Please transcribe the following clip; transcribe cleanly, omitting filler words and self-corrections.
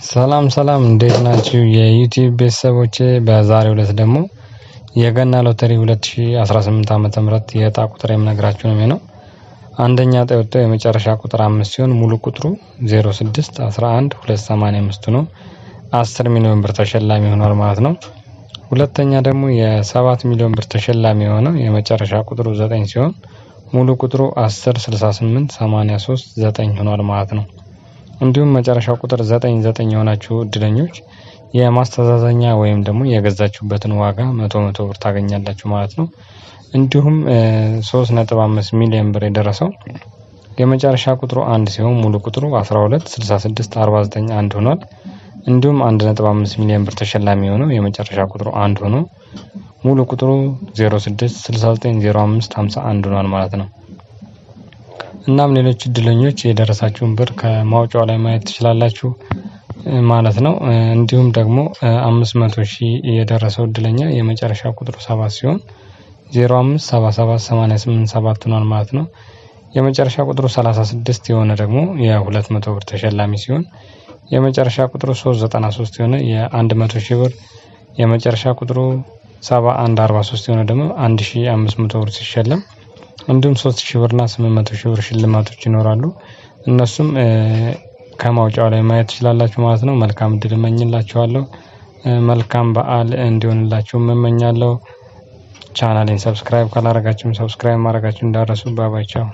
ሰላም ሰላም እንዴት ናችሁ የዩቲዩብ ቤተሰቦቼ? በዛሬው ዕለት ደግሞ የገና ሎተሪ 2018 ዓ.ም የዕጣ ቁጥር የምነግራችሁ ነው የሚሆነው። አንደኛ ዕጣ የወጣው የመጨረሻ ቁጥር 5 ሲሆን ሙሉ ቁጥሩ 06 11 285 ነው። 10 ሚሊዮን ብር ተሸላሚ ሆኗል ማለት ነው። ሁለተኛ ደግሞ የ7 ሚሊዮን ብር ተሸላሚ የሆነው የመጨረሻ ቁጥሩ 9 ሲሆን ሙሉ ቁጥሩ 10 68 83 9 ሆኗል ማለት ነው። እንዲሁም መጨረሻው ቁጥር 99 የሆናችሁ እድለኞች የማስተዛዘኛ ወይም ደግሞ የገዛችሁበትን ዋጋ 100 100 ብር ታገኛላችሁ ማለት ነው። እንዲሁም 3.5 ሚሊዮን ብር የደረሰው የመጨረሻ ቁጥሩ 1 ሲሆን ሙሉ ቁጥሩ 12 66 49 1 ሆኗል። እንዲሁም 1.5 ሚሊዮን ብር ተሸላሚ የሆነው የመጨረሻ ቁጥሩ 1 ሆኖ ሙሉ ቁጥሩ 06 69 05 51 ሆኗል ማለት ነው። እናም ሌሎች እድለኞች የደረሳችሁን ብር ከማውጫው ላይ ማየት ትችላላችሁ ማለት ነው። እንዲሁም ደግሞ 500 ሺህ የደረሰው እድለኛ የመጨረሻ ቁጥሩ 7 ሲሆን 05 77 88 7 ሆኗል ማለት ነው። የመጨረሻ ቁጥሩ 36 የሆነ ደግሞ የ200 ብር ተሸላሚ ሲሆን የመጨረሻ ቁጥሩ 393 የሆነ የ100 ሺህ ብር፣ የመጨረሻ ቁጥሩ 7143 የሆነ ደግሞ 1500 ብር ሲሸለም እንዲሁም 3000 ብር እና 800 ሺህ ብር ሽልማቶች ይኖራሉ። እነሱም ከማውጫው ላይ ማየት ትችላላችሁ ማለት ነው። መልካም እድል እመኝላችኋለሁ። መልካም በዓል እንዲሆንላችሁ እመኛለሁ። ቻናሌን subscribe ካላረጋችሁም subscribe ማድረጋችሁ እንዳትረሱ። bye bye፣ ቻው።